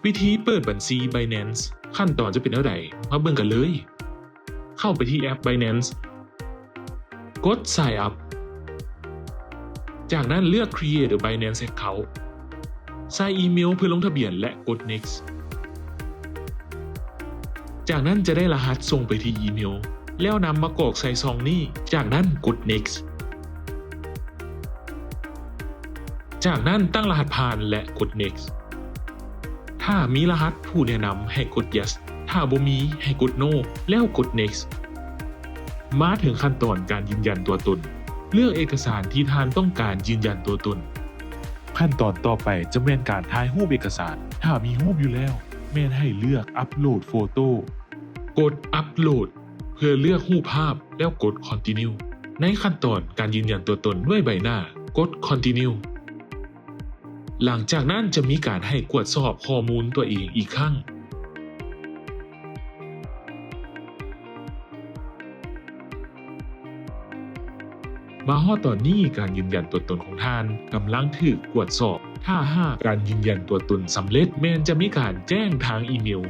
ວິທີເປີດບັນຊີ Binance ຂັ້ນຕອນຈະເປັນແນວໃດ? ມາເບິ່ງກັນເລີຍ. ເຂົ້າໄປທີ່ແອັບ Binance ກົດ Sign Up. ຈາກນັ້ນເລືອກ Create a Binance Account. ໃສ່ອີເມວເພື່ອລົງທະບຽນ ແລະ ກົດ Next. ຈາກນັ້ນຈະໄດ້ລະຫັດສົ່ງໄປທີ່ອີເມວ ແລ້ວນຳມາກອກໃສ່ຊ່ອງນີ້. ຈາກນັ້ນກົດ Next. ຈາກນັ້ນຕັ້ງລະຫັດຜ່ານ ແລະ ກົດ Next. ຖ້າມີລະຫັດຜູ້ແນະນຳໃຫ້ກົດ Yes, ຖ້າບໍ່ມີໃຫ້ກົດ No ແລ້ວກົດ Next. ມາເຖິງຂັ້ນຕອນການຢືນຢັນຕົວຕົນ. ເລືອກເອກະສານທີ່ທ່ານຕ້ອງການຢືນຢັນຕົວຕົນ. ຂັ້ນຕອນຕໍ່ໄປຈະແມ່ນການຖ່າຍຮູບເອກະສານ. ຖ້າມີຮູບຢູ່ແລ້ວ, ແມ່ນໃຫ້ເລືອກ Upload Photo. ກົດ Upload ເພື່ອເລືອກຮູບພາບ ແລ້ວກົດ Continue. ໃນຂັ້ນຕອນການຢືນຢັນຕົວຕົນດ້ວຍໃບໜ້າ, ກົດ Continue. ຫຼັງຈາກນັ້ນຈະມີການໃຫ້ກວດສອບຂໍ້ມູນຕົວເອງອີກຄັ້ງ. ມາຮອດຕອນນີ້, ການຢືນຢັນຕົວຕົນຂອງທ່ານກຳລັງຖືກກວດສອບ. ຖ້າຫາກການຢືນຢັນຕົວຕົນສຳເລັດ, ແມ່ນຈະມີການແຈ້ງທາງອີເມວ